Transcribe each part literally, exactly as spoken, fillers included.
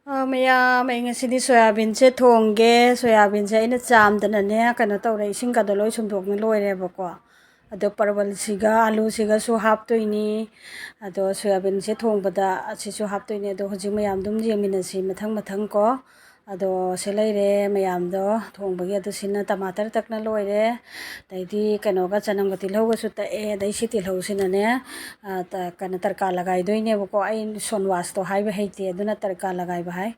ꯑ, ꯃꯌꯥꯝ, ꯑꯩ ꯉꯁꯤꯗꯤ ꯁꯣꯌꯥꯕꯤꯟꯁꯦ ꯊꯣꯡꯒꯦ꯫ ꯁꯣꯌꯥꯕꯤꯟꯁꯦ ꯑꯩꯅ ꯆꯥꯝꯗꯅꯅꯦ, ꯀꯩꯅꯣ ꯇꯧꯔꯦ, ꯏꯁꯤꯡꯒꯗꯣ ꯂꯣꯏ ꯁꯨꯝꯗꯣꯛꯅ ꯂꯣꯏꯔꯦꯕꯀꯣ꯫ ꯑꯗꯣ ꯄꯔꯋꯜꯁꯤꯒ ꯑꯂꯨꯁꯤꯒꯁꯨ ꯍꯥꯞꯇꯣꯏꯅꯤ꯫ ꯑꯗꯣ ꯁꯣꯌꯥꯕꯤꯟꯁꯦ ꯊꯣꯡꯕꯗ ꯑꯁꯤꯁꯨ ꯍꯥꯞꯇꯣꯏꯅꯤ꯫ ꯑꯗꯣ ꯍꯧꯖꯤꯛ ꯃꯌꯥꯝ ꯑꯗꯨꯝ ꯌꯦꯡꯃꯤꯟꯅꯁꯤ ꯃꯊꯪ ꯃꯊꯪ ꯀꯣ꯫ ꯑꯗꯣ ꯁꯤ ꯂꯩꯔꯦ ꯃꯌꯥꯝꯗꯣ ꯊꯣꯡꯕꯒꯤ꯫ ꯑꯗꯨ ꯁꯤꯅ ꯇꯃꯥꯇꯔ ꯇꯛꯅ ꯂꯣꯏꯔꯦ꯫ ꯑꯗꯩꯗꯤ ꯀꯩꯅꯣꯒ ꯆꯅꯝꯒ ꯇꯤꯜꯍꯧꯒꯁꯨ ꯇꯛꯑꯦ꯫ ꯑꯗꯩ ꯁꯤ ꯇꯤꯜꯍꯧꯁꯤꯅꯅꯦ, ꯑ, ꯇ-, ꯀꯩꯅꯣ, ꯇꯔꯀꯥ ꯂꯒꯥꯏꯗꯣꯏꯅꯦꯕꯀꯣ꯫ ꯑꯩ ꯁꯣꯟꯋꯥꯁꯇꯣ ꯍꯥꯏꯕ ꯍꯩꯇꯦ, ꯑꯗꯨꯅ ꯇꯔꯀꯥ ꯂꯒꯥꯏꯕ ꯍꯥꯏ꯫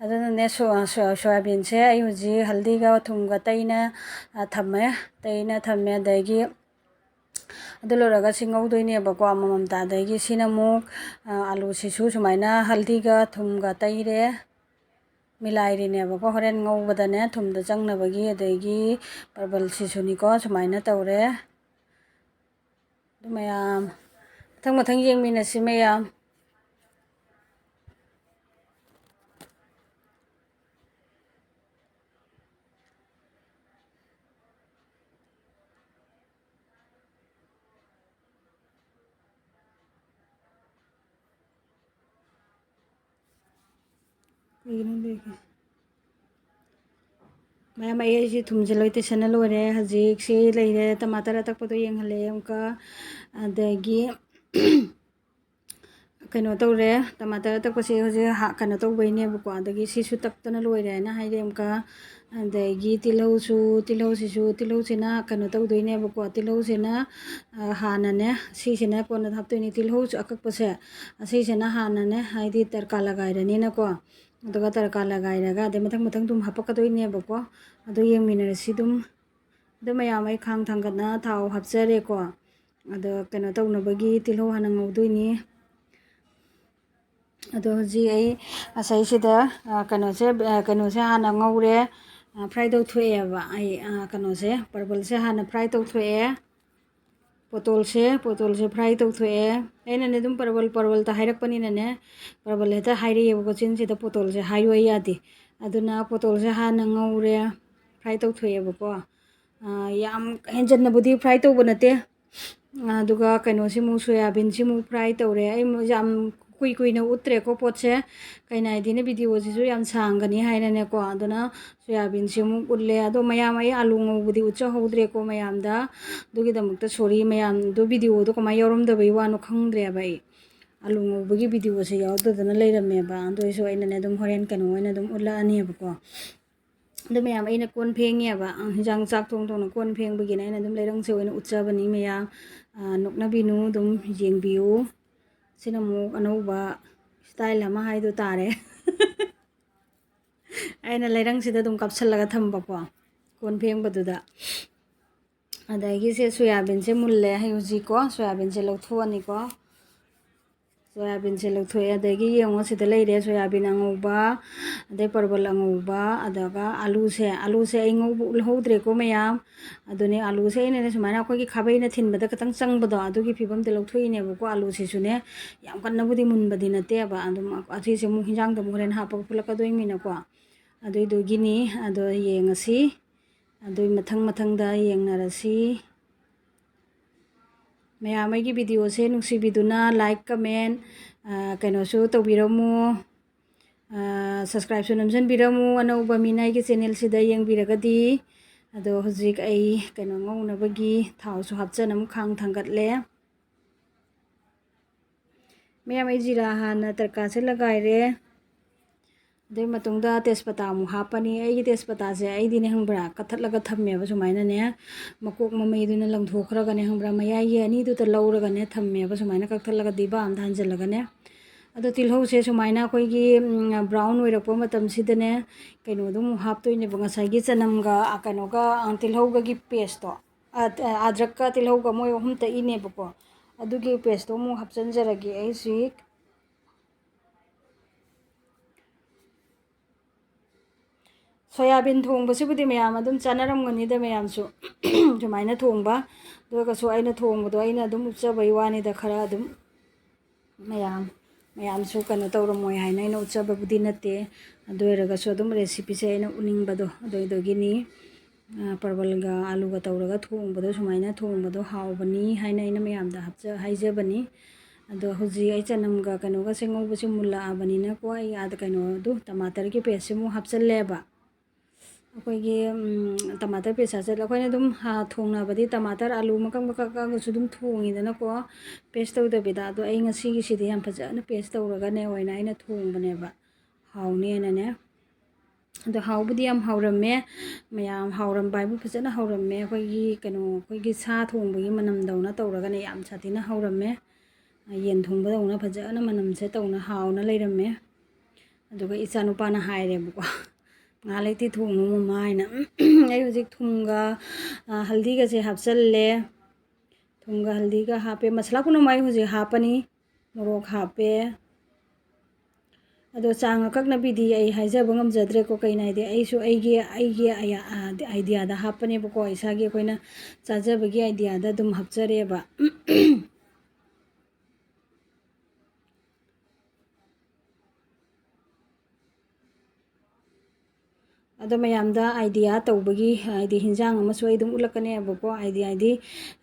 ꯑꯗꯨꯅꯅꯦ, ꯁꯣ-, ꯁꯣ-, ꯁꯣꯌꯥꯕꯤꯟꯁꯦ ꯑꯩ ꯍꯧꯖꯤꯛ ꯍꯜꯗꯤꯒ ꯊꯨꯝꯒ ꯇꯩꯅ, ꯑ, ꯊꯝꯃꯦ, ꯇꯩꯅ ꯊꯝꯃꯦ꯫ ꯑꯗꯒꯤ ꯑꯗꯨ ꯂꯣꯏꯔꯒ ꯁꯤ ꯉꯧꯗꯣꯏꯅꯦꯕꯀꯣ ꯑꯃꯃꯝꯇ꯫ ꯑꯗꯒꯤ ꯁꯤꯅ ꯑꯃꯨꯛ, ꯑ, ꯑꯂꯨꯁꯤꯁꯨ ꯁꯨꯃꯥꯏꯅ ꯍꯜꯗꯤꯒ ꯊꯨꯝꯒ ꯇꯩꯔꯦ, ꯃꯤꯂꯥꯏꯔꯤꯅꯦꯕꯀꯣ꯫ ꯍꯣꯔꯦꯟ ꯉꯧꯕꯗꯅꯦ ꯊꯨꯝꯗ ꯆꯪꯅꯕꯒꯤ꯫ ꯑꯗꯒꯤ ꯄꯔꯕꯜꯁꯤꯁꯨꯅꯤꯀꯣ, ꯁꯨꯃꯥꯏꯅ ꯇꯧꯔꯦ꯫ ꯑꯗꯨ ꯃꯌꯥꯝ ꯃꯊꯪ ꯃꯊꯪ ꯌꯦꯡꯃꯤꯟꯅꯁꯤ ꯃꯌꯥꯝ꯫ ꯀꯩꯒꯤꯅꯣ ꯂꯦꯛꯀꯦ? ꯃꯌꯥꯝ, ꯑꯩ ꯑꯩꯁꯦ ꯊꯨꯝꯁꯦ ꯂꯣꯏ ꯇꯩꯁꯟꯅ ꯂꯣꯏꯔꯦ꯫ ꯍꯧꯖꯤꯛ ꯁꯤ ꯂꯩꯔꯦ, ꯇꯃꯥꯇꯔ ꯑꯇꯛꯄꯗꯣ ꯌꯦꯡꯍꯜꯂꯦ ꯑꯃꯨꯛꯀ꯫ ꯑꯗꯒꯤ ꯀꯩꯅꯣ ꯇꯧꯔꯦ, ꯇꯃꯥꯇꯔ ꯑꯇꯛꯄꯁꯦ ꯍꯧꯖꯤꯛ ꯍꯥ-, ꯀꯩꯅꯣ ꯇꯧꯕꯩꯅꯦꯕꯀꯣ꯫ ꯑꯗꯒꯤ ꯁꯤꯁꯨ ꯇꯛꯇꯅ ꯂꯣꯏꯔꯦ ꯍꯥꯏꯅ ꯍꯥꯏꯔꯦ ꯑꯃꯨꯛꯀ꯫ ꯑꯗꯒꯤ ꯇꯤꯜꯍꯧꯁꯨ, ꯇꯤꯜꯍꯧꯁꯤꯁꯨ, ꯇꯤꯜꯍꯧꯁꯤꯅ ꯀꯩꯅꯣ ꯇꯧꯗꯣꯏꯅꯦꯕꯀꯣ꯫ ꯇꯤꯜꯍꯧꯁꯤꯅ, ꯑ, ꯍꯥꯟꯅꯅꯦ, ꯁꯤꯁꯤꯅ ꯀꯣꯟꯅ ꯍꯥꯞꯇꯣꯏꯅꯤ꯫ ꯇꯤꯜꯍꯧꯁꯨ ꯑꯀꯛꯄꯁꯦ, ꯑꯁꯤꯁꯤꯅ ꯍꯥꯟꯅꯅꯦ, ꯍꯥꯏꯗꯤ ꯇꯔꯀꯥ ꯂꯒꯥꯏꯔꯅꯤꯅꯀꯣ꯫ ꯑꯗꯨꯒ ꯇꯔꯀꯥ ꯂꯒꯥꯏꯔꯒ ꯑꯗꯩ ꯃꯊꯪ ꯃꯊꯪ ꯑꯗꯨꯝ ꯍꯥꯄꯛꯀꯗꯣꯏꯅꯦꯕꯀꯣ꯫ ꯑꯗꯣ ꯌꯦꯡꯃꯤꯟꯅꯔꯁꯤ ꯑꯗꯨꯝ꯫ ꯑꯗꯣ ꯃꯌꯥꯝ, ꯑꯩ ꯈꯥꯡ ꯊꯥꯡꯒꯠꯅ ꯊꯥꯎ ꯍꯥꯞꯆꯔꯦꯀꯣ꯫ ꯑꯗꯣ ꯀꯩꯅꯣ ꯇꯧꯅꯕꯒꯤ ꯇꯤꯜꯍꯧ ꯍꯥꯟꯅ ꯉꯧꯗꯣꯏꯅꯤ꯫ ꯑꯗꯣ ꯍꯧꯖꯤꯛ ꯑꯩ ꯉꯁꯥꯏꯁꯤꯗ, ꯑ, ꯀꯩꯅꯣꯁꯦ, ꯑ, ꯀꯩꯅꯣꯁꯦ ꯍꯥꯟꯅ ꯉꯧꯔꯦ꯫ ꯑ, fry ꯇꯧꯊꯣꯛꯑꯦꯕ ꯑꯩ, ꯑ, ꯀꯩꯅꯣꯁꯦ, ꯄꯔꯕꯜꯁꯦ ꯍꯥꯟꯅ fry ꯇꯧꯊꯣꯛꯑꯦ꯫ ꯄꯣꯇꯣꯜꯁꯦ, ꯄꯣꯇꯣꯜꯁꯦ fry ꯇꯧꯊꯣꯛꯑꯦ꯫ ꯑꯩꯅꯅꯦ ꯑꯗꯨꯝ ꯄꯔꯕꯜ, ꯄꯔꯕꯜꯇ ꯍꯥꯏꯔꯛꯄꯅꯤꯅꯅꯦ, ꯄꯔꯕꯜ ꯍꯦꯛꯇ ꯍꯥꯏꯔꯛꯑꯦꯕꯀꯣ ꯆꯤꯟꯁꯤꯗ, ꯄꯣꯇꯣꯜꯁꯦ ꯍꯥꯏꯌꯣ ꯑꯩ ꯌꯥꯗꯦ꯫ ꯑꯗꯨꯅ ꯄꯣꯇꯣꯜꯁꯦ ꯍꯥꯟꯅ ꯉꯧꯔꯦ, fry ꯇꯧꯊꯣꯛꯑꯦꯕꯀꯣ꯫ ꯑ, ꯌꯥꯝ ꯍꯦꯟꯖꯟꯅꯕꯨꯗꯤ fry ꯇꯧꯕ ꯅꯠꯇꯦ꯫ ꯑꯗꯨꯒ ꯀꯩꯅꯣꯁꯤ ꯑꯃꯨꯛ, ꯁꯣꯌꯥꯕꯤꯟꯁꯤ ꯑꯃꯨꯛ fry ꯇꯧꯔꯦ꯫ ꯑꯩ ꯌꯥꯝ ꯀꯨꯏ ꯀꯨꯏꯅ ꯎꯠꯇ꯭ꯔꯦꯀꯣ ꯄꯣꯠꯁꯦ, ꯀꯩꯅꯣ ꯍꯥꯏꯗꯤꯅꯦ, videoꯁꯤꯁꯨ ꯌꯥꯝ ꯁꯥꯡꯒꯅꯤ ꯍꯥꯏꯅꯅꯦꯀꯣ꯫ ꯑꯗꯨꯅ ꯁꯣꯌꯥꯕꯤꯟꯁꯤ ꯑꯃꯨꯛ ꯎꯠꯂꯦ꯫ ꯑꯗꯣ ꯃꯌꯥꯝ, ꯑꯩ ꯑꯥꯂꯨ ꯉꯧꯕꯗꯤ ꯎꯠꯆꯍꯧꯗ꯭ꯔꯦꯀꯣ ꯃꯌꯥꯝꯗ, ꯑꯗꯨꯒꯤꯗꯃꯛꯇ sorry ꯃꯌꯥꯝ꯫ ꯑꯗꯣ videoꯗꯣ ꯀꯃꯥꯏꯅ ꯌꯥꯎꯔꯝꯗꯕꯩ ꯋꯥꯅꯣ ꯈꯪꯗ꯭ꯔꯦꯕ ꯑꯩ꯫ ꯑꯥꯂꯨ ꯉꯧꯕꯒꯤ videoꯁꯦ ꯌꯥꯎꯗꯗꯅ ꯂꯩꯔꯝꯃꯦꯕ꯫ ꯑꯗꯨ ꯑꯣꯏꯔꯁꯨ ꯑꯩꯅꯅꯦ ꯑꯗꯨꯝ ꯍꯣꯔꯦꯟ ꯀꯩꯅꯣ ꯑꯣꯏꯅ ꯑꯗꯨꯝ ꯎꯠꯂꯛꯑꯅꯦꯕꯀꯣ꯫ ꯑꯗꯣ ꯃꯌꯥꯝ, ꯑꯩꯅ ꯀꯣꯟ ꯐꯦꯡꯉꯦꯕ, ꯑ, ꯍꯤꯟꯖꯥꯡ ꯆꯥꯛ ꯊꯣꯡ ꯊꯣꯡꯅ ꯀꯣꯟ ꯐꯦꯡꯕꯒꯤꯅ ꯑꯩꯅ ꯑꯗꯨꯝ ꯂꯩꯔꯪꯁꯦ ꯑꯣꯏꯅ ꯎꯠꯆꯕꯅꯤ ꯃꯌꯥꯝ꯫ ꯑ, ꯅꯣꯛꯅꯕꯤꯅꯨ, ꯑꯗꯨꯝ ꯌꯦꯡꯕꯤꯌꯨ꯫ ꯁꯤꯅ ꯑꯃꯨꯛ ꯑꯅꯧꯕ style ꯑꯃ ꯍꯥꯏꯗꯣ ꯇꯥꯔꯦ꯫ ꯑꯩꯅ ꯂꯩꯔꯪꯁꯤꯗ ꯑꯗꯨꯝ ꯀꯥꯞꯁꯜꯂꯒ ꯊꯝꯕꯀꯣ, ꯀꯣꯟ ꯐꯦꯡꯕꯗꯨꯗ꯫ ꯑꯗꯒꯤ ꯁꯦ ꯁꯣꯌꯥꯕꯤꯟꯁꯦ ꯃꯨꯜꯂꯦ ꯍꯧꯖꯤꯛꯀꯣ, ꯁꯣꯌꯥꯕꯤꯟꯁꯦ ꯂꯧꯊꯣꯛꯑꯅꯤꯀꯣ꯫ ꯁꯣꯌꯥꯕꯤꯟꯁꯦ ꯂꯧꯊꯣꯛꯑꯦ꯫ ꯑꯗꯒꯤ ꯌꯦꯡꯉꯣ, ꯁꯤꯗ ꯂꯩꯔꯦ ꯁꯣꯌꯥꯕꯤꯟ ꯑꯉꯧꯕ, ꯑꯗꯩ ꯄꯔꯕꯜ ꯑꯉꯧꯕ, ꯑꯗꯨꯒ ꯑꯂꯨꯁꯦ, ꯑꯂꯨꯁꯦ ꯑꯩ ꯉꯧꯕ ꯎꯠꯍꯧꯗ꯭ꯔꯦꯀꯣ ꯃꯌꯥꯝ꯫ ꯑꯗꯨꯅꯦ, ꯑꯂꯨꯁꯦ ꯑꯩꯅꯅꯦ ꯁꯨꯃꯥꯏꯅ ꯑꯩꯈꯣꯏꯒꯤ ꯈꯥꯕꯩꯅ ꯊꯤꯟꯕꯗ ꯈꯤꯇꯪ ꯆꯪꯕꯗꯣ, ꯑꯗꯨꯒꯤ ꯐꯤꯕꯝꯗ ꯂꯧꯊꯣꯛꯏꯅꯦꯕꯀꯣ꯫ ꯑꯂꯨꯁꯤꯁꯨꯅꯦ, ꯌꯥꯝ ꯀꯟꯅꯕꯨꯗꯤ ꯃꯨꯟꯕꯗꯤ ꯅꯠꯇꯦꯕ꯫ ꯑꯗꯨꯝ ꯑꯁꯤꯁꯦ ꯑꯃꯨꯛ ꯍꯤꯟꯖꯥꯡꯗ ꯑꯃꯨꯛ ꯍꯣꯔꯦꯟ ꯍꯥꯞꯄꯒ ꯐꯨꯠꯂꯛꯀꯗꯣꯏꯅꯤꯅꯀꯣ꯫ ꯑꯗꯨꯏꯗꯨꯒꯤꯅꯤ꯫ ꯑꯗꯣ ꯌꯦꯡꯉꯁꯤ꯫ ꯑꯗꯨꯏ ꯃꯊꯪ ꯃꯊꯪꯗ ꯌꯦꯡꯅꯔꯁꯤ꯫ ꯃꯌꯥꯝ, ꯑꯩꯒꯤ videoꯁꯦ ꯅꯨꯡꯁꯤꯕꯤꯗꯨꯅ like, comment, ꯑ, ꯀꯩꯅꯣꯁꯨ ꯇꯧꯕꯤꯔꯝꯃꯨ, ꯑ, subscribeꯁꯨ ꯅꯝꯁꯤꯟꯕꯤꯔꯝꯃꯨ, ꯑꯅꯧꯕ ꯃꯤꯅ ꯑꯩꯒꯤ channelꯁꯤꯗ ꯌꯦꯡꯕꯤꯔꯒꯗꯤ꯫ ꯑꯗꯣ ꯍꯧꯖꯤꯛ ꯑꯩ ꯀꯩꯅꯣ ꯉꯧꯅꯕꯒꯤ ꯊꯥꯎꯁꯨ ꯍꯥꯞꯆꯅꯕ ꯈꯥꯡ ꯊꯥꯡꯒꯠꯂꯦ꯫ ꯃꯌꯥꯝ, ꯑꯩ ꯖꯤꯔꯥ ꯍꯥꯟꯅ ꯇꯔꯀꯥꯁꯦ ꯂꯒꯥꯏꯔꯦ꯫ ꯑꯗꯨꯒꯤ ꯃꯇꯨꯡꯗ ꯇꯦꯖꯄꯇꯥ ꯑꯃꯨꯛ ꯍꯥꯞꯄꯅꯤ꯫ ꯑꯩꯒꯤ ꯇꯦꯖꯄꯇꯥꯁꯦ ꯑꯩꯗꯤꯅꯦ ꯈꯪꯕ꯭ꯔꯥ, ꯀꯛꯊꯠꯂꯒ ꯊꯝꯃꯦꯕ ꯁꯨꯃꯥꯏꯅꯅꯦ꯫ ꯃꯀꯣꯛ ꯃꯃꯩꯗꯨꯅ ꯂꯪꯊꯣꯛꯈ꯭ꯔꯒꯅꯦ ꯈꯪꯕ꯭ꯔꯥ, ꯃꯌꯥꯏꯒꯤ ꯑꯅꯤꯗꯨꯗ ꯂꯧꯔꯒꯅꯦ ꯊꯝꯃꯦꯕ ꯁꯨꯃꯥꯏꯅ ꯀꯛꯊꯠꯂꯒ ꯗꯤꯕꯥ ꯑꯝꯗ ꯍꯥꯟꯖꯜꯂꯒꯅꯦ꯫ ꯑꯗꯣ ꯇꯤꯜꯍꯧꯁꯦ ꯁꯨꯃꯥꯏꯅ ꯑꯩꯈꯣꯏꯒꯤ, ꯎꯝ, brown ꯑꯣꯏꯔꯛꯄ ꯃꯇꯝꯁꯤꯗꯅꯦ, ꯀꯩꯅꯣꯗꯣ ꯑꯃꯨꯛ ꯍꯥꯞꯇꯣꯏꯅꯦꯕ, ꯉꯁꯥꯏꯒꯤ ꯆꯅꯝꯒ, ꯑ, ꯀꯩꯅꯣꯒ, ꯑ, ꯇꯤꯜꯍꯧꯒꯒꯤ pasteꯇꯣ, ꯑ, ꯑꯗ꯭ꯔꯛꯀ ꯇꯤꯜꯍꯧꯒ ꯃꯣꯏ ꯑꯍꯨꯝ ꯇꯛꯏꯅꯦꯕꯀꯣ꯫ ꯑꯗꯨꯒꯤ pasteꯇꯣ ꯑꯃꯨꯛ ꯍꯥꯞꯆꯤꯟꯖꯔꯒꯦ ꯑꯩ ꯍꯧꯖꯤꯛ꯫ ꯁꯣꯌꯥꯕꯤꯟ ꯊꯣꯡꯕꯁꯤꯕꯨꯗꯤ ꯃꯌꯥꯝ ꯑꯗꯨꯝ ꯆꯥꯅꯔꯝꯒꯅꯤꯗ, ꯃꯌꯥꯝꯁꯨ꯫ ꯁꯨꯃꯥꯏꯅ ꯊꯣꯡꯕ꯫ ꯑꯗꯨ ꯑꯣꯏꯔꯒꯁꯨ ꯑꯩꯅ ꯊꯣꯡꯕꯗꯣ ꯑꯩꯅ ꯑꯗꯨꯝ ꯎꯠꯆꯕꯩ ꯋꯥꯅꯤꯗ, ꯈꯔ ꯑꯗꯨꯝ꯫ ꯃꯌꯥꯝ, ꯃꯌꯥꯝꯁꯨ ꯀꯩꯅꯣ ꯇꯧꯔꯝꯃꯣꯏ ꯍꯥꯏꯅ ꯑꯩꯅ ꯎꯠꯆꯕꯕꯨꯗꯤ ꯅꯠꯇꯦ꯫ ꯑꯗꯨ ꯑꯣꯏꯔꯒꯁꯨ ꯑꯗꯨꯝ recipeꯁꯦ ꯑꯩꯅ ꯎꯠꯅꯤꯡꯕꯗꯣ ꯑꯗꯨꯗꯨꯒꯤꯅꯤ꯫ ꯑ, ꯄꯔꯋꯜꯒ ꯑꯂꯨꯒ ꯇꯧꯔꯒ ꯊꯣꯡꯕꯗꯣ, ꯁꯨꯃꯥꯏꯅ ꯊꯣꯡꯕꯗꯣ ꯍꯥꯎꯕꯅꯤ ꯍꯥꯏꯅ ꯑꯩꯅ ꯃꯌꯥꯝꯗ ꯍꯥꯞꯆ-, ꯍꯥꯏꯖꯕꯅꯤ꯫ ꯑꯗꯣ ꯍꯧꯖꯤꯛ ꯑꯩ ꯆꯅꯝꯒ ꯀꯩꯅꯣꯒꯁꯦ ꯉꯧꯕꯁꯦ ꯃꯨꯜꯂꯛꯑꯕꯅꯤꯅꯀꯣ, ꯑꯩ ꯑꯥꯗ ꯀꯩꯅꯣꯗꯨ, ꯇꯃꯥꯇꯔꯒꯤ pasteꯁꯦ ꯑꯃꯨꯛ ꯍꯥꯞꯆꯜꯂꯦꯕ꯫ ꯑꯩꯈꯣꯏꯒꯤ, ꯎꯝ, ꯇꯃꯥꯇꯔ paste ꯍꯥꯞꯆꯜꯂꯦ꯫ ꯑꯩꯈꯣꯏꯅ ꯑꯗꯨꯝ, ꯍꯥ, ꯊꯣꯡꯅꯕꯗꯤ ꯇꯃꯥꯇꯔ, ꯑꯂꯨ ꯃꯀꯛ ꯃꯀꯛ ꯀꯛꯑꯒꯁꯨ ꯑꯗꯨꯝ ꯊꯣꯡꯉꯤꯗꯅꯀꯣ, paste ꯇꯧꯗꯕꯤꯗ꯫ ꯑꯗꯣ ꯑꯩ ꯉꯁꯤꯒꯤꯁꯤꯗꯤ ꯌꯥꯝ ꯐꯖꯅ paste ꯇꯧꯔꯒꯅꯦ ꯑꯣꯏꯅ ꯑꯩꯅ ꯊꯣꯡꯕꯅꯦꯕ, ꯍꯥꯎꯅꯦꯅꯅꯦ꯫ ꯑꯗꯣ ꯍꯥꯎꯕꯨꯗꯤ ꯌꯥꯝ ꯍꯥꯎꯔꯝꯃꯦ꯫ ꯃꯌꯥꯝ ꯍꯥꯎꯔꯝꯕ ꯍꯥꯏꯕꯨ ꯐꯖꯅ ꯍꯥꯎꯔꯝꯃꯦ꯫ ꯑꯩꯈꯣꯏꯒꯤ ꯀꯩꯅꯣ, ꯑꯩꯈꯣꯏꯒꯤ ꯁꯥ ꯊꯣꯡꯕꯒꯤ ꯃꯅꯝꯗꯧꯅ ꯇꯧꯔꯒꯅꯦ ꯌꯥꯝ ꯁꯥꯊꯤꯅ ꯍꯥꯎꯔꯝꯃꯦ꯫ ꯌꯦꯟ ꯊꯣꯡꯕꯗꯧꯅ ꯐꯖꯅ ꯃꯅꯝꯁꯦ ꯇꯧꯅ ꯍꯥꯎꯅ ꯂꯩꯔꯝꯃꯦ꯫ ꯑꯗꯨꯒ ꯏꯆꯥꯅꯨꯄꯥꯅ ꯍꯥꯏꯔꯦꯕꯀꯣ, "ꯉꯥꯏꯍꯥꯛ ꯂꯩꯇꯦ ꯊꯣꯡꯉꯨ ꯃꯃꯥ" ꯍꯥꯏꯅ꯫ ꯑꯩ ꯍꯧꯖꯤꯛ ꯊꯨꯝꯒ, ꯑ, ꯍꯜꯗꯤꯒꯁꯦ ꯍꯥꯞꯆꯜꯂꯦ꯫ ꯊꯨꯝꯒ ꯍꯜꯗꯤꯒ ꯍꯥꯞꯄꯦ꯫ ꯃꯁꯥꯂꯥ ꯄꯨꯝꯅꯃꯛ ꯑꯩ ꯍꯧꯖꯤꯛ ꯍꯥꯞꯄꯅꯤ꯫ ꯃꯣꯔꯣꯛ ꯍꯥꯞꯄꯦ꯫ ꯑꯗꯣ ꯆꯥꯡ ꯑꯀꯛꯅꯕꯤꯗꯤ ꯑꯩ ꯍꯥꯏꯖꯕ ꯉꯝꯖꯗ꯭ꯔꯦꯀꯣ, ꯀꯩꯅꯣ ꯍꯥꯏꯗꯤ ꯑꯩꯁꯨ ꯑꯩꯒꯤ, ꯑꯩꯒꯤ ꯑꯌꯥ-, ꯑ, ideaꯗ ꯍꯥꯞꯄꯅꯦꯕꯀꯣ, ꯏꯁꯥꯒꯤ ꯑꯩꯈꯣꯏꯅ ꯆꯥꯖꯕꯒꯤ ideaꯗ ꯑꯗꯨꯝ ꯍꯥꯞꯆꯔꯦꯕ꯫ ꯑꯗꯣ ꯃꯌꯥꯝꯗ idea ꯇꯧꯕꯒꯤ, ꯍꯥꯏꯗꯤ ꯍꯤꯟꯖꯥꯡ ꯑꯃꯁꯨ ꯑꯩ ꯑꯗꯨꯝ ꯎꯠꯂꯛꯀꯅꯦꯕꯀꯣ, idea ꯍꯥꯏꯗꯤ,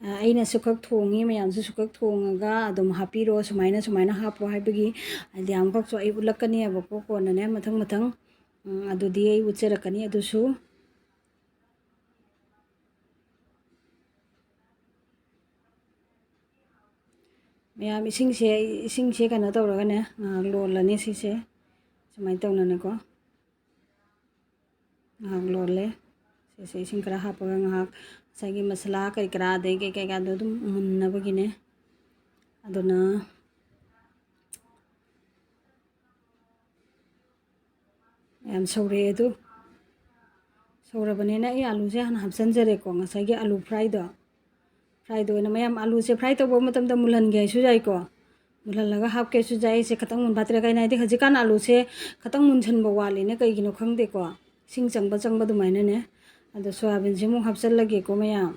ꯑ, ꯑꯩꯅ ꯁꯨꯈꯛ ꯊꯣꯡꯉꯤ, ꯃꯌꯥꯝꯁꯨ ꯁꯨꯈꯛ ꯊꯣꯡꯉꯒ ꯑꯗꯨꯝ ꯍꯥꯞꯄꯤꯔꯣ, ꯁꯨꯃꯥꯏꯅ, ꯁꯨꯃꯥꯏꯅ ꯍꯥꯞꯄꯣ ꯍꯥꯏꯕꯒꯤ idea ꯑꯃꯈꯛꯁꯨ ꯑꯩ ꯎꯠꯂꯛꯀꯅꯦꯕꯀꯣ, ꯀꯣꯟꯅꯅꯦ ꯃꯊꯪ ꯃꯊꯪ, ꯎꯝ, ꯑꯗꯨꯗꯤ ꯑꯩ ꯎꯠꯆꯔꯛꯀꯅꯤ ꯑꯗꯨꯁꯨ꯫ ꯃꯌꯥꯝ ꯏꯁꯤꯡꯁꯦ, ꯏꯁꯤꯡꯁꯦ ꯀꯩꯅꯣ ꯇꯧꯔꯒꯅꯦ, ꯉꯥꯏꯍꯥꯛ ꯂꯣꯜꯂꯅꯤ ꯁꯤꯁꯦ꯫ ꯁꯨꯃꯥꯏꯅ ꯇꯧꯅꯅꯦꯀꯣ꯫ ꯉꯥꯏꯍꯥꯛ ꯂꯣꯜꯂꯦ꯫ ꯁꯤꯁꯦ ꯏꯁꯤꯡ ꯈꯔ ꯍꯥꯞꯄꯒ ꯉꯥꯏꯍꯥꯛ ꯉꯁꯥꯏꯒꯤ ꯃꯁꯥꯂꯥ ꯀꯔꯤ ꯀꯔꯥ ꯑꯗꯩ ꯀꯩ ꯀꯩꯀꯥꯗꯣ ꯑꯗꯨꯝ ꯃꯨꯟꯅꯕꯒꯤꯅꯦ꯫ ꯑꯗꯨꯅ ꯌꯥꯝ ꯁꯧꯔꯛꯑꯦ ꯑꯗꯨ꯫ ꯁꯧꯔꯕꯅꯤꯅ ꯑꯩ ꯑꯥꯂꯨꯁꯦ ꯍꯥꯟꯅ ꯍꯥꯞꯆꯤꯟꯖꯔꯦꯀꯣ, ꯉꯁꯥꯏꯒꯤ ꯑꯥꯂꯨ fryꯗꯣ꯫ Fryꯗꯣ ꯑꯣꯏꯅ ꯃꯌꯥꯝ, ꯑꯥꯂꯨꯁꯦ fry ꯇꯧꯕ ꯃꯇꯝꯗ ꯃꯨꯜꯍꯟꯒꯦ ꯍꯥꯏꯁꯨ ꯌꯥꯏꯀꯣ, ꯃꯨꯜꯍꯜꯂꯒ ꯍꯥꯞꯀꯦꯁꯨ ꯌꯥꯏ꯫ ꯑꯩꯁꯦ ꯈꯇꯪ ꯃꯨꯟꯐꯥꯠꯇ꯭ꯔꯦ ꯀꯩꯅꯣ ꯍꯥꯏꯗꯤ ꯍꯧꯖꯤꯛꯀꯥꯟ ꯑꯥꯂꯨꯁꯦ ꯈꯇꯪ ꯃꯨꯟꯁꯟꯕ ꯋꯥꯠꯂꯤꯅ ꯀꯩꯒꯤꯅꯣ ꯈꯪꯗꯦꯀꯣ, ꯏꯁꯤꯡ ꯆꯪꯕ ꯆꯪꯕ ꯑꯗꯨꯃꯥꯏꯅꯅꯦ꯫ ꯑꯗꯣ ꯁꯣꯌꯥꯕꯤꯟꯁꯦ ꯑꯃꯨꯛ ꯍꯥꯞꯆꯤꯜꯂꯒꯦꯀꯣ ꯃꯌꯥꯝ꯫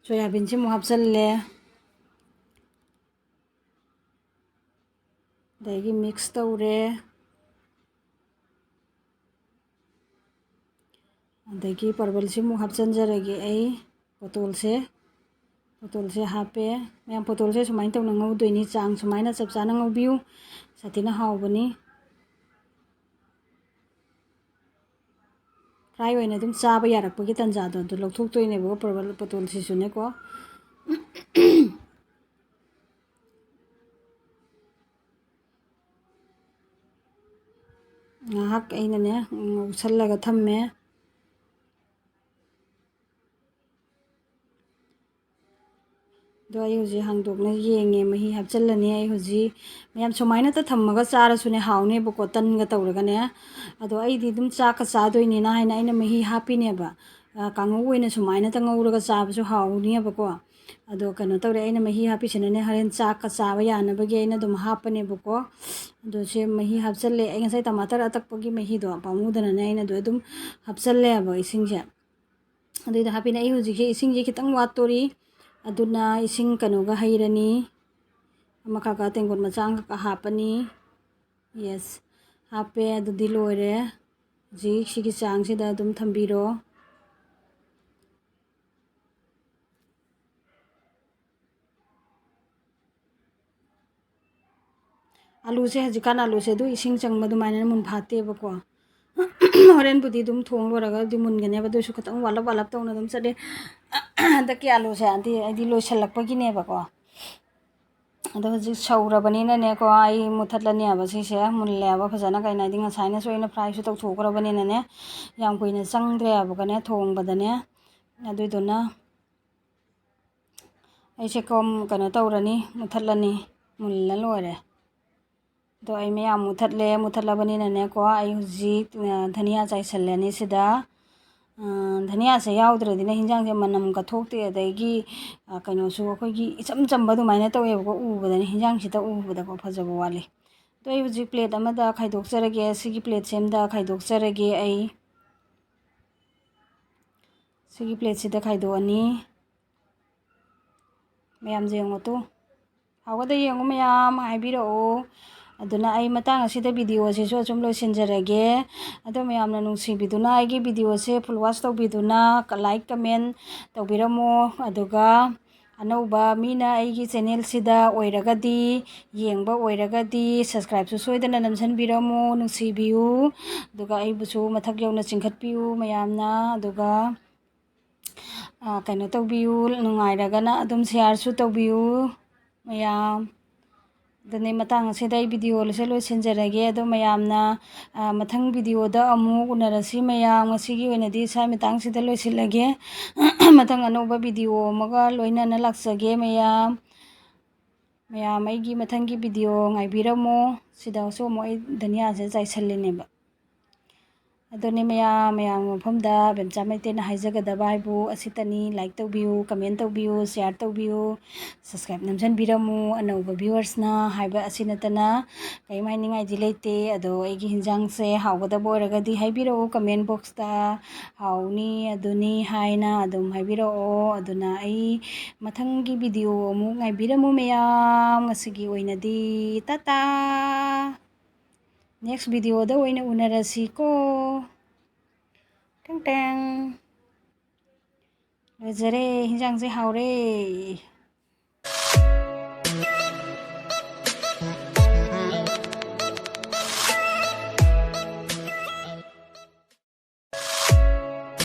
ꯁꯣꯌꯥꯕꯤꯟꯁꯦ ꯑꯃꯨꯛ ꯍꯥꯞꯆꯤꯜꯂꯦ꯫ ꯑꯗꯒꯤ mix ꯇꯧꯔꯦ꯫ ꯑꯗꯒꯤ ꯄꯔꯕꯜꯁꯤꯃꯨꯛ ꯍꯥꯞꯆꯤꯟꯖꯔꯒꯦ ꯑꯩ꯫ ꯄꯣꯇꯣꯜꯁꯦ, ꯄꯣꯇꯣꯜꯁꯦ ꯍꯥꯞꯄꯦ꯫ ꯃꯌꯥꯝ, ꯄꯣꯇꯣꯜꯁꯦ ꯁꯨꯃꯥꯏꯅ ꯇꯧꯅ ꯉꯧꯗꯣꯏꯅꯤ, ꯆꯥꯡ ꯁꯨꯃꯥꯏꯅ ꯆꯞ ꯆꯥꯅ ꯉꯧꯕꯤꯌꯨ, ꯁꯥꯊꯤꯅ ꯍꯥꯎꯕꯅꯤ꯫ Fry ꯑꯣꯏꯅ ꯑꯗꯨꯝ ꯆꯥꯕ ꯌꯥꯔꯛꯄꯒꯤ ꯇꯥꯟꯖꯥꯗꯣ ꯑꯗꯨ ꯂꯧꯊꯣꯛꯇꯣꯏꯅꯦꯕꯀꯣ, ꯄꯔꯕꯜ ꯄꯣꯇꯣꯜꯁꯤꯁꯨꯅꯦꯀꯣ꯫ ꯉꯥꯏꯍꯥꯛ ꯑꯩꯅꯅꯦ ꯉꯧꯁꯜꯂꯒ ꯊꯝꯃꯦ꯫ ꯑꯗꯣ ꯑꯩ ꯍꯧꯖꯤꯛ ꯍꯥꯡꯗꯣꯛꯅ ꯌꯦꯡꯉꯦ, ꯃꯍꯤ ꯍꯥꯞꯆꯤꯜꯂꯅꯤ꯫ ꯑꯩ ꯍꯧꯖꯤꯛ ꯃꯌꯥꯝ ꯁꯨꯃꯥꯏꯅꯇ ꯊꯝꯃꯒ ꯆꯥꯔꯁꯨꯅꯦ ꯍꯥꯎꯅꯦꯕꯀꯣ, ꯇꯟꯒ ꯇꯧꯔꯒꯅꯦ꯫ ꯑꯗꯣ ꯑꯩꯗꯤ ꯑꯗꯨꯝ ꯆꯥꯛꯀ ꯆꯥꯗꯣꯏꯅꯤꯅ ꯍꯥꯏꯅ ꯑꯩꯅ ꯃꯍꯤ ꯍꯥꯞꯄꯤꯅꯦꯕ꯫ ꯑ, ꯀꯥꯡꯉꯧ ꯑꯣꯏꯅ ꯁꯨꯃꯥꯏꯅꯇ ꯉꯧꯔꯒ ꯆꯥꯕꯁꯨ ꯍꯥꯎꯅꯦꯕꯀꯣ꯫ ꯑꯗꯣ ꯀꯩꯅꯣ ꯇꯧꯔꯦ, ꯑꯩꯅ ꯃꯍꯤ ꯍꯥꯞꯄꯤꯁꯤꯅꯅꯦ ꯍꯣꯔꯦꯟ ꯆꯥꯛꯀ ꯆꯥꯕ ꯌꯥꯅꯕꯒꯤ ꯑꯩꯅ ꯑꯗꯨꯝ ꯍꯥꯞꯄꯅꯦꯕꯀꯣ꯫ ꯑꯗꯣ ꯁꯦ ꯃꯍꯤ ꯍꯥꯞꯆꯜꯂꯦ꯫ ꯑꯩ ꯉꯁꯥꯏ ꯇꯃꯥꯇꯔ ꯑꯇꯛꯄꯒꯤ ꯃꯍꯤꯗꯣ ꯄꯥꯝꯃꯨꯗꯅꯅꯦ ꯑꯩꯅ ꯑꯗꯨ ꯑꯗꯨꯝ ꯍꯥꯞꯆꯜꯂꯦꯕ ꯏꯁꯤꯡꯁꯦ꯫ ꯑꯗꯨꯏꯗ ꯍꯥꯞꯄꯤꯅꯦ꯫ ꯑꯩ ꯍꯧꯖꯤꯛꯁꯦ ꯏꯁꯤꯡꯁꯦ ꯈꯤꯇꯪ ꯋꯥꯠꯇꯣꯔꯤ, ꯑꯗꯨꯅ ꯏꯁꯤꯡ ꯀꯩꯅꯣꯒ ꯍꯩꯔꯅꯤ, ꯑꯃꯈꯛꯀ ꯇꯦꯡꯀꯣꯠ ꯃꯆꯥ ꯑꯃꯈꯛꯀ ꯍꯥꯞꯄꯅꯤ꯫ Yes, ꯍꯥꯞꯄꯦ꯫ ꯑꯗꯨꯗꯤ ꯂꯣꯏꯔꯦ꯫ ꯍꯧꯖꯤꯛ ꯁꯤꯒꯤ ꯆꯥꯡꯁꯤꯗ ꯑꯗꯨꯝ ꯊꯝꯕꯤꯔꯣ꯫ ꯑꯂꯨꯁꯦ, ꯍꯧꯖꯤꯛꯀꯥꯟ ꯑꯂꯨꯁꯦ ꯑꯗꯨ ꯏꯁꯤꯡ ꯆꯪꯕ ꯑꯗꯨꯃꯥꯏꯅ ꯃꯨꯟ ꯐꯥꯠꯇꯦꯕꯀꯣ꯫ ꯍꯣꯔꯦꯟꯕꯨꯗꯤ ꯑꯗꯨꯝ ꯊꯣꯡ ꯂꯣꯏꯔꯒꯗꯤ ꯃꯨꯟꯒꯅꯦꯕ, ꯑꯗꯨꯁꯨ ꯈꯤꯇꯪ ꯋꯥꯠꯂꯞ ꯋꯥꯠꯂꯞ ꯇꯧꯅ ꯑꯗꯨꯝ ꯆꯠꯂꯦ꯫ ꯍꯟꯗꯛꯀꯤ ꯑꯂꯨꯁꯦ ꯑꯗꯤ ꯑꯩꯗꯤ ꯂꯣꯏꯁꯤꯜꯂꯛꯄꯒꯤꯅꯦꯕꯀꯣ꯫ ꯑꯗꯣ ꯍꯧꯖꯤꯛ ꯁꯧꯔꯕꯅꯤꯅꯅꯦꯀꯣ, ꯑꯩ ꯃꯨꯊꯠꯂꯅꯦꯕ꯫ ꯁꯤꯁꯦ ꯃꯨꯜꯂꯦꯕ ꯐꯖꯅ, ꯀꯩꯅꯣ ꯍꯥꯏꯗꯤ ꯉꯁꯥꯏꯅꯁꯨ ꯑꯩꯅ fryꯁꯨ ꯇꯧꯊꯣꯛꯈ꯭ꯔꯕꯅꯤꯅꯅꯦ, ꯌꯥꯝ ꯀꯨꯏꯅ ꯆꯪꯗ꯭ꯔꯦꯕꯀꯣꯅꯦ ꯊꯣꯡꯕꯗꯅꯦ꯫ ꯑꯗꯨꯏꯗꯨꯅ ꯑꯩꯁꯦ ꯀꯣꯝ-, ꯀꯩꯅꯣ ꯇꯧꯔꯅꯤ, ꯃꯨꯊꯠꯂꯅꯤ, ꯃꯨꯜꯂ ꯂꯣꯏꯔꯦ꯫ ꯑꯗꯣ ꯑꯩ ꯃꯌꯥꯝ ꯃꯨꯊꯠꯂꯦ꯫ ꯃꯨꯊꯠꯂꯕꯅꯤꯅꯅꯦꯀꯣ, ꯑꯩ ꯍꯧꯖꯤꯛ, ꯑ, ꯙꯅꯤꯌꯥ ꯆꯥꯏꯁꯜꯂꯅꯤ ꯁꯤꯗ꯫ ꯑ, ꯙꯅꯤꯌꯥꯁꯦ ꯌꯥꯎꯗ꯭ꯔꯗꯤꯅꯦ, ꯍꯤꯟꯖꯥꯡꯁꯦ ꯃꯅꯝ ꯀꯠꯊꯣꯛꯇꯦ, ꯑꯗꯒꯤ, ꯑ, ꯀꯩꯅꯣꯁꯨ ꯑꯩꯈꯣꯏꯒꯤ ꯏꯆꯝ ꯆꯝꯕ ꯑꯗꯨꯃꯥꯏꯅ ꯇꯧꯋꯦꯕꯀꯣ, ꯎꯕꯗꯅꯦ, ꯍꯤꯟꯖꯥꯡꯁꯤꯗ ꯎꯕꯗꯀꯣ ꯐꯖꯕ ꯋꯥꯠꯂꯤ꯫ ꯑꯗꯣ ꯑꯩ ꯍꯧꯖꯤꯛ plate ꯑꯃꯗ ꯈꯥꯏꯗꯣꯛꯆꯔꯒꯦ꯫ ꯁꯤꯒꯤ plateꯁꯦ ꯑꯃꯗ ꯈꯥꯏꯗꯣꯛꯆꯔꯒꯦ ꯑꯩ꯫ ꯁꯤꯒꯤ plateꯁꯤꯗ ꯈꯥꯏꯗꯣꯛꯑꯅꯤ꯫ ꯃꯌꯥꯝꯁꯦ ꯌꯦꯡꯉꯣ ꯇꯨ꯫ ꯍꯥꯎꯒꯗ ꯌꯦꯡꯉꯨ ꯃꯌꯥꯝ, ꯍꯥꯏꯕꯤꯔꯛꯑꯣ꯫ ꯑꯗꯨꯅ ꯑꯩ ꯃꯇꯥꯡ ꯑꯁꯤꯗ videoꯁꯤꯁꯨ ꯑꯁꯨꯝ ꯂꯣꯏꯁꯤꯟꯖꯔꯒꯦ꯫ ꯑꯗꯣ ꯃꯌꯥꯝꯅ ꯅꯨꯡꯁꯤꯕꯤꯗꯨꯅ ꯑꯩꯒꯤ videoꯁꯦ full watch ꯇꯧꯕꯤꯗꯨꯅ, like, comment ꯇꯧꯕꯤꯔꯝꯃꯣ꯫ ꯑꯗꯨꯒ ꯑꯅꯧꯕ ꯃꯤꯅ ꯑꯩꯒꯤ channelꯁꯤꯗ ꯑꯣꯏꯔꯒꯗꯤ, ꯌꯦꯡꯕ ꯑꯣꯏꯔꯒꯗꯤ, subscribeꯁꯨ ꯁꯣꯏꯗꯅ ꯅꯝꯁꯤꯟꯕꯤꯔꯝꯃꯨ, ꯅꯨꯡꯁꯤꯕꯤꯌꯨ꯫ ꯑꯗꯨꯒ ꯑꯩꯕꯨꯁꯨ ꯃꯊꯛ ꯌꯧꯅ ꯆꯤꯡꯈꯠꯄꯤꯌꯨ ꯃꯌꯥꯝꯅ꯫ ꯑꯗꯨꯒ, ꯑ, ꯀꯩꯅꯣ ꯇꯧꯕꯤꯌꯨ, ꯅꯨꯡꯉꯥꯏꯔꯒꯅ ꯑꯗꯨꯝ shareꯁꯨ ꯇꯧꯕꯤꯌꯨ ꯃꯌꯥꯝ꯫ ꯑꯗꯨꯅꯦ, ꯃꯇꯥꯡ ꯑꯁꯤꯗ ꯑꯩ videoꯁꯦ ꯂꯣꯏꯁꯤꯟꯖꯔꯒꯦ꯫ ꯑꯗꯣ ꯃꯌꯥꯝꯅ, ꯑ, ꯃꯊꯪ videoꯗ ꯑꯃꯨꯛ ꯎꯅꯔꯁꯤ ꯃꯌꯥꯝ꯫ ꯉꯁꯤꯒꯤ ꯑꯣꯏꯅꯗꯤ ꯁ꯭ꯋꯥꯏ ꯃꯇꯥꯡꯁꯤꯗ ꯂꯣꯏꯁꯤꯜꯂꯒꯦ꯫ ꯃꯊꯪ ꯑꯅꯧꯕ video ꯑꯃꯒ ꯂꯣꯏꯅꯅ ꯂꯥꯛꯆꯒꯦ ꯃꯌꯥꯝ꯫ ꯃꯌꯥꯝ ꯑꯩꯒꯤ ꯃꯊꯪꯒꯤ video ꯉꯥꯏꯕꯤꯔꯝꯃꯣ꯫ ꯁꯤꯗꯁꯨ ꯑꯃꯨꯛ ꯑꯩ ꯙꯅꯤꯌꯥꯁꯦ ꯆꯥꯏꯁꯜꯂꯤꯅꯦꯕ꯫ ꯑꯗꯨꯅꯦ ꯃꯌꯥꯝ, ꯃꯌꯥꯝꯒꯤ ꯃꯐꯝꯗ ꯕꯦꯝꯆꯥ ꯃꯩꯇꯩꯅ ꯍꯥꯏꯖꯒꯗꯕ ꯍꯥꯏꯕꯨ ꯑꯁꯤꯇꯅꯤ꯫ Like ꯇꯧꯕꯤꯌꯨ, comment ꯇꯧꯕꯤꯌꯨ, share ꯇꯧꯕꯤꯌꯨ, subscribe ꯅꯝꯁꯤꯟꯕꯤꯔꯝꯃꯨ ꯑꯅꯧꯕ viewersꯅ ꯍꯥꯏꯕ ꯑꯁꯤ ꯅꯠꯇꯅ꯫ ꯀꯔꯤꯝ ꯍꯥꯏꯅꯤꯡꯉꯥꯏꯗꯤ ꯂꯩꯇꯦ꯫ ꯑꯗꯣ ꯑꯩꯒꯤ ꯍꯤꯟꯖꯥꯡꯁꯦ ꯍꯥꯎꯒꯗꯕ ꯑꯣꯏꯔꯒꯗꯤ ꯍꯥꯏꯕꯤꯔꯛꯎ comment boxꯇ꯫ ꯍꯥꯎꯅꯤ, ꯑꯗꯨꯅꯤ ꯍꯥꯏꯅ ꯑꯗꯨꯝ ꯍꯥꯏꯕꯤꯔꯛꯑꯣ꯫ ꯑꯗꯨꯅ ꯑꯩ ꯃꯊꯪꯒꯤ video ꯑꯃꯨꯛ ꯉꯥꯏꯕꯤꯔꯝꯃꯨ ꯃꯌꯥꯝ꯫ ꯉꯁꯤꯒꯤ ꯑꯣꯏꯅꯗꯤ ꯇꯥꯇꯥ꯫ Next videoꯗ ꯑꯣꯏꯅ ꯎꯅꯔꯁꯤꯀꯣ꯫ ꯇꯦꯡ ꯇꯦꯡ꯫ ꯂꯣꯏꯖꯔꯦ, ꯍꯤꯟꯖꯥꯡꯁꯦ ꯍꯥꯎꯔꯦ꯫